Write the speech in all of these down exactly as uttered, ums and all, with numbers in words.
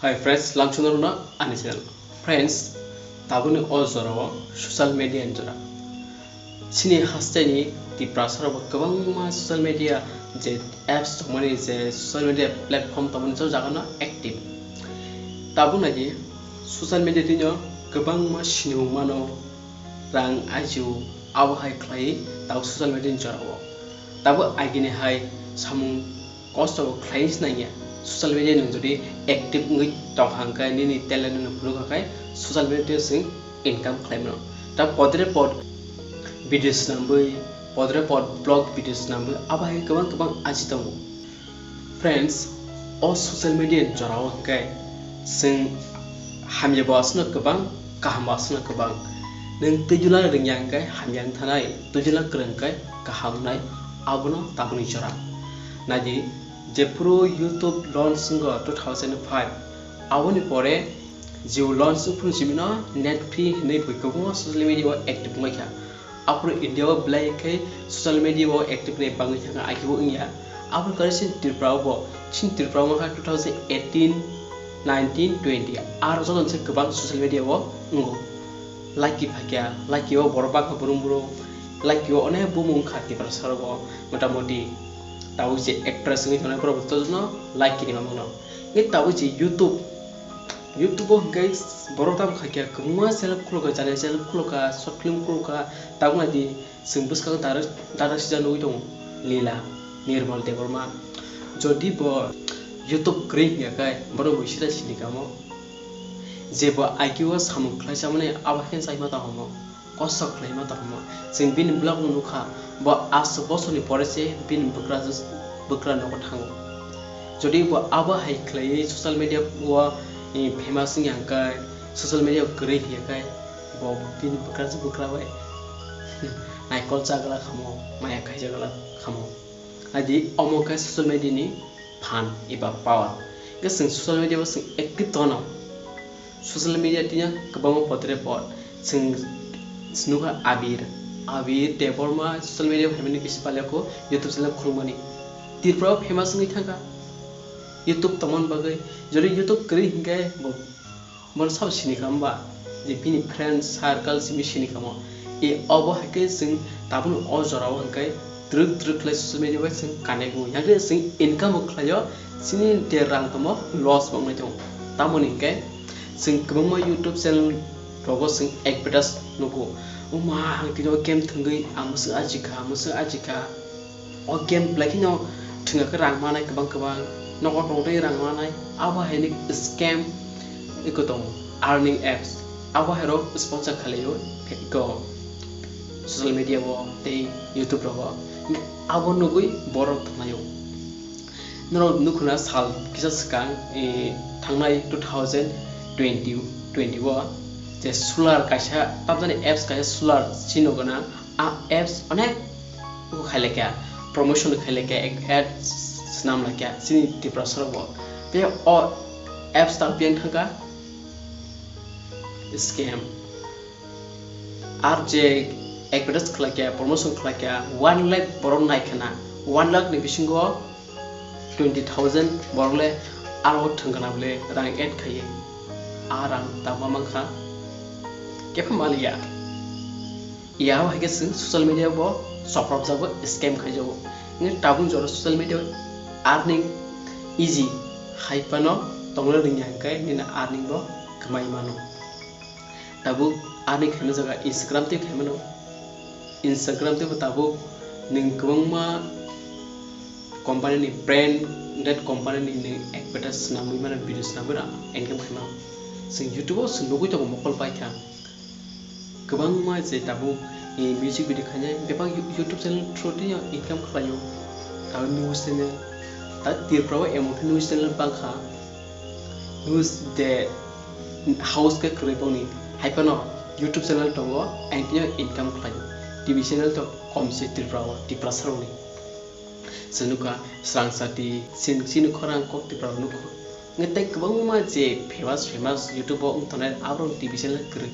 Hi friends, lamchunarokno ani channel. Friends, tabukni o jorao social media ni jora. Chini hasteni Tiprasarokbo kwbangma social media je apps tongmani, je social media platform tongmani, je jagano active. Tabuk naidi social media dino kwbangma sinimung mano, rang ajio, abo hai khlai tabuk social media ni jorao. Tabuk agini hai samung kosto bo khlai se nangya. Social media nwng jodi active wngwi tong hangkhe, nini talent no phunuk hangkhe social media twi swng income khlai mano. Ta podre pod video swnamwi, podre pod blog video swnamwi, abo hai kwbang kwbang aji tongo. Friends, o social media ni jorao hwnkhe chwng hamya bo aswkno kwbang, kaham bo aswkno kwbang. Nwng twijla rwngya hwnkhe hamya wng thanai, twijla kwrwng hwnkhe kaham wngnai, abono tabukni jora. Naidi, jephuru YouTube launch wngo two thousand five, aboni pore Jio launch wngphuru simino net free hinwi bui kwbangma social media o active wngwi kha. Aphuru India o belai khe social media o active ni bangwi thangkha, akhe bo wngya. Aphuru kwrwi chini Tripura o bo, chini Tripura o wngkha two thousand eighteen, nineteen, twenty, aro joto se kwbang social media o wngo. Like phaikha, like o borok bangkha, brum brum, like o onek bumung wngkha Tiprasa rogo, motamoti tabuk je actress wngwi tongnai borok jotono like ni mamano. Nge tabuk je YouTube, YouTube o hwnkhe borok tamo khaikha, kwbangma channel khulukha, channel, channel khulukha, short film khulukha, tabuk naidi chwng bwskango direct, direct sijak nugwi tongo, Lila, Nirmal Debbarma. Jodi bo YouTube kwrwi hwnkhe, borok bo sida sini kamo. Je bo I Q o samung khlai chamani, abo khe chaima tong hamo. Kosto khlaima tongmo. Chwng bini vlog no nukha, bo aswk bosorni pore se bini bwkra, bwkra nogo thango. Jodi bo abo hai khlaiwi social media o, eh, famous wngya hwnkhe, social media o kwrwi hiya khe, bo bini bwkra se bwkra bai naikol chagla khamo, maya khaijagla khamo. Adi omo khe social media ni phan eba power. Hwnkhe chwng social media o chwng active tono. Social media tini kwbangma potre pot. Chwng nukha Abir. Abir Debbarma social media o phaimani kisa palya kho YouTube channel khulumani. Tripura o famous wngwi thangkha YouTube tongmani bagwi. Jodi YouTube kwrwi hinkhe bo Bono sabo sini kha hwnba? Je bini friend circle simi sini kha mo. E obo hai khe chwng tabukni o jorao hwnkhe twrwk twrwk khlai social media bai chwng connect wngo. Yang khe chwng income bo khlaio, chini je rang tongmo loss bo wngnai tongo. Tamoni hwnkhe chwng kwbangma YouTube channel rogo chwng advertise nugo. Wngma ang tini o game thwngwi ang mwswk ajikha, mwswk ajikha. O game belai kheno thwngya khe rang manai kwbang kwbang, nogo tongtwi rang manai, abo hai ni scam eko tongo, earning apps, abo hai rok sponsor khlaio eko social media o tei YouTube rogo, abo nugwi borok thanglaio. Norok nukhuna sal kisa swkang, eh, thangnai two thousand twenty, twenty o je Solar kaisa tamjani apps kaisa Solar chino gana, a apps onek Bo khai laikha, promotion khai laikha, ek-, ad swnam laikha chini Tiprasa rok bo. Tei o apps tang piyang thangkha scam. Ar je advertise khlaikha, promotion khlaikha, one lakh borok naikhana, one lakh ni bisingo twenty thousand borok le aro thwngkhana bole rang add khaiwi. A rang tangma mankha kepha maliya. Yao hai khe chwng social media bo chopropjago, scam khaijago. Nini tabuk jora social media earning easy hai phano tongna rwngya hwnkhe nini earning bo kwmai mano. Tabuk earning khaima jaga Instagram tei khaimano. Instagram tei bo tabuk nwng kwbangma company ni, branded company ni nwng advertise swnamwi mano, video swnamwi mano, income khaimano. Chwng YouTube o chwng nugwi tongo mokol paikha. Kwbangma je tabuk, eh, music video khainai, bebak You-, YouTube channel through twi income khlaio. Tabuk news channel, ta Tripura o emon khe news channel bangkha, news de house khe kwrwi boni, hai phano YouTube channel tongo, ang tini income khlaio. T V channel to kom se Tripura o, Tiprasa rokni. Chwng nukha Srang Sati, chini, chini khorang kok Tripura nukho. Hwnkhe tei kwbangma je famous, famous YouTube o wng tongnai aborok T V channel kwrwi.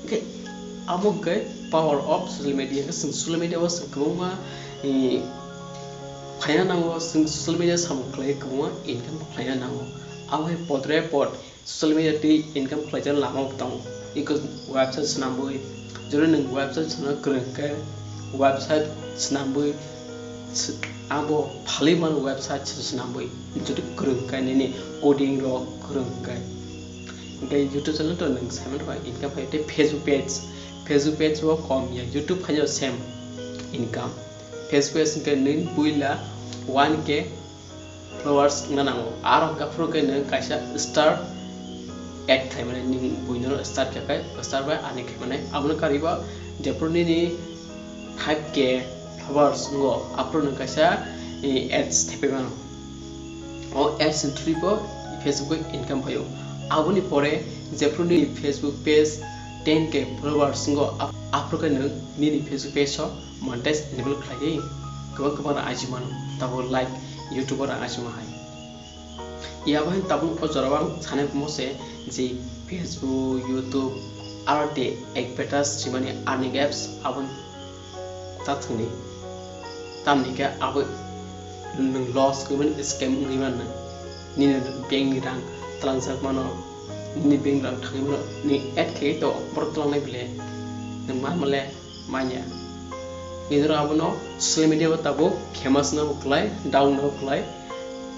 Hwnkhe abo hwnkhe power of social media, hwnkhe chwng social media o chwng kwbangma, eh, phaina nango, chwng social media samung khlaiwi kwbangma income khlaina nango. Abo hai podre pod social media twi income khlaijak lama bo tongo. Iko website swnambwi, jora nwng website swnamna kwrwng khe, website swnambwi s-, abo phalwi mano website swnambwi, jodi kwrwng khe nini coding rok kwrwng khe. Hwnkhe YouTube channel to nwng saiman rok income phai tei Facebook page, Facebook page bo kom ya, YouTube phaino same income. Facebook page hwnkhe nwng buila one K followers wngna nango. Aro hwnkhe phuru khe nwng kaisa star add khaimani, nwng buino star khe khai star bai ani khaimani. Abono karwi bo jephuru nini five K followers wngo, aphuru nwng kaisa, eh, ads thepai mano. O ads ni through bo Facebook o income phaio. Aboni pore jephuru nini Facebook page ten K followers wngo, ap-, aphuru khe nwng nini Facebook page o monetize enable khlaiwi kwbang kwbang rang aji mano, tabuk like YouTube o rang aji ma hai. Yabo hai tabuk o jora o ang sanai mo se je Facebook, YouTube, aro tei advertise swimani earning apps aboni ta thwngdi. Tamni khe abo nwng loss kwmani scam wngwi mano. Nini bank ni rang tlangjak mano, nini bank rang thangwi mano, nini add khe to borok tlangnai bile nwng ma mole manya. Nini rok abono social media o tabuk famous no bo klai, down no bo klai.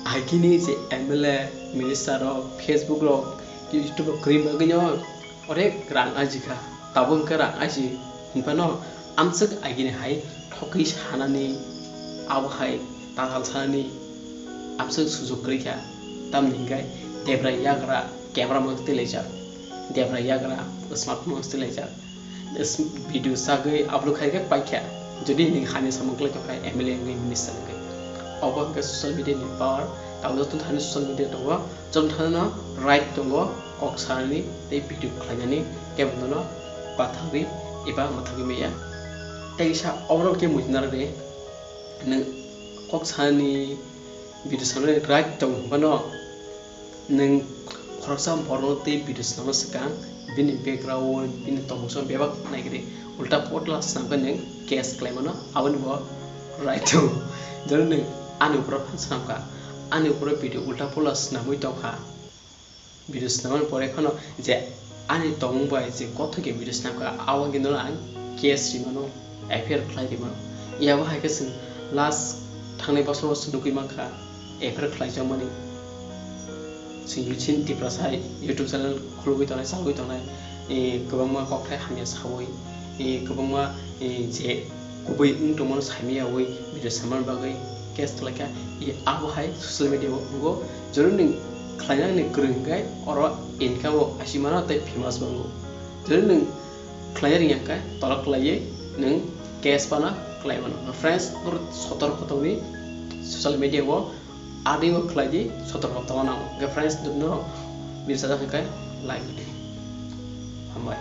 Agini je M L A, minister rok, Facebook rok, YouTube rok kwrwi bagwi no onek rang aji kha. Tabuk hwnkhe rang aji hinphano amswk agini hai thokwi sanani, abo hai tatal sanani amswk sujuk kwrwi kha. Tamni hwnkhe debra yagra camera mangsa twilaijak, debra yagra smartphone mangsa twilaijak. Video sagwi upload khai khe paikha. Jodi nini hamya samung kwlai tongkha M L A wngwi minister wngwi. Obo hwnkhe social media ni power. Tabuk joto thani social media tongo. Joto thani no right tongo kok sanani tei video khlainani, kebo nono bathagwi eba mwthagwi maya. Tei kisa oborok khe muchung narwkdi, nwng kok sanani video sanani right tongo hwnphano, nwng khoroksa borokno tei video swnamna swkang bini background, bini tongmung song bebak naikhe ulta potla swnamkhe nwng case khlaimano, aboni bo right tongo. Jora nwng ani uporo phan swnamkha, ani uporo video ulta potla swnamwi tongkha, video swnamani pore phano je ani tongmung bai je kothok khe video swnamkha, abo hwnkhe nono ang case rimano, F I R khlai rimano. Yabo hai khe chwng last thangnai bosor o chwng nugwi mankha F I R khlaijakmani. Chwng chini Tiprasa YouTube channel khulugwi tongnai, chalogwi tongnai, eh, kwbangma kokthai hamya sawi, eh, kwbangma, eh, je kubui wng tongmano saimaya wi video samani bagwi case khlaikha. I abo hai social media o wngo, jora nwng khlaina ni kwrwng hwnkhe oro income o achi mano tei famous bo wngo. Jora nwng khlaina rwngya hwnkhe tolok khlaiwi nwng case phano khlai mano. Friends, norok sotorko tongwi social media o adingo khlai di, sotorko tongna nango. Hwnkhe friends, norok video sajak hwnkhe like di. Hambai.